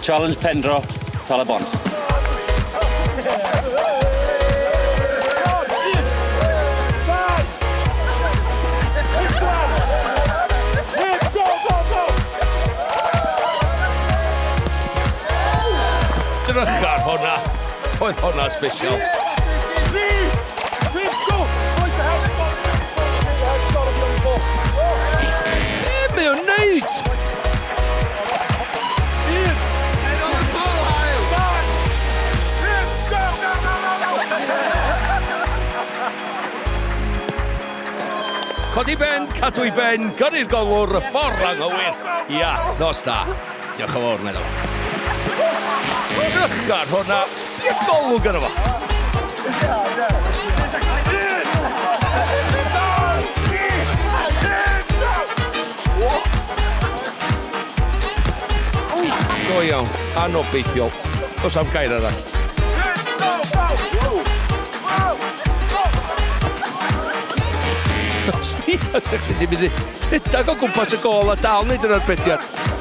Challenge Pendro, Tal-y-bont. Drycha ar hwnna. Oedd hwnna special. Be mae o'n neud? Codi ben, cadw i ben, gyrru'r golwr y ffordd anghywir. Ia, nos da. Diolch yn fawr, meddwl. Drych ar hwnna. Sbia golwg arno fo. Go iawn, anobeithiol. Does am gair arall. Sbia, sa chdi 'di mynd i rhedeg o gwmpas y gôl a dal neud yr arbediad.